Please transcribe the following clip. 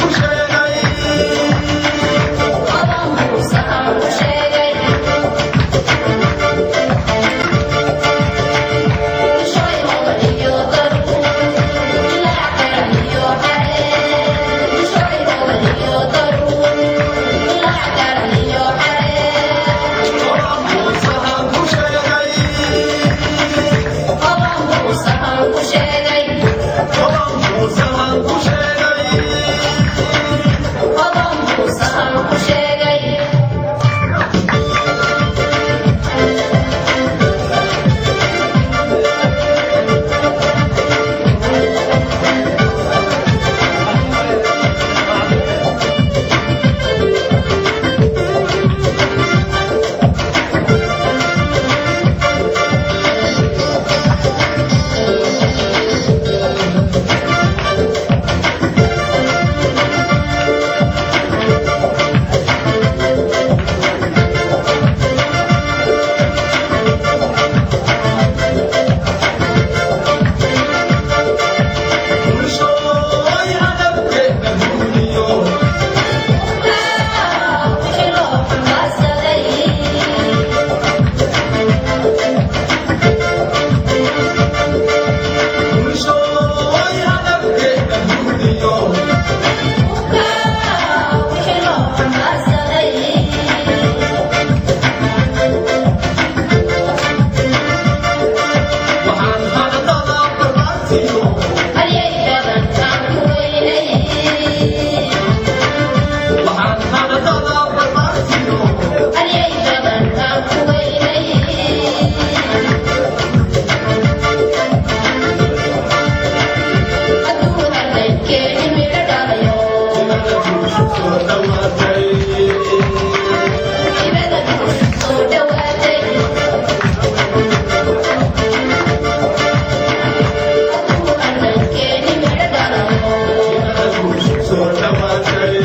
Ku sheegay. Hodan buu sahan ku sheegay. Shay hodan iyo daruur, ilaa qaran iyo xareen. Shay hodan iyo daruur, ilaa qaran iyo xareen. Hodan buu sahan ku sheegay. Hodan buu sahan ku sheegay. Hodan buu sahan ku sheegay. Hodan buu sahan ku sheegay. Bulshooy hadafkeena guuriyo. Wixii loo xambaarsaday. Bulshooy hadafkeena guuriyo. Wixii loo xambaarsaday. Waxaan hadalada barbaartiyo. Halyay badan kaan ku weynay. Waxaan hadalada barbaartiyo. Halyay badan kaan ku weynay. Hadduu hadalkeeni midho dhalayo. Jimada guushu soo dhawaatay. Hibada guushu soo dhawaatay. Hadduu hadalkeeni midho dhalayo. Jimada guushu soo dhawaatay.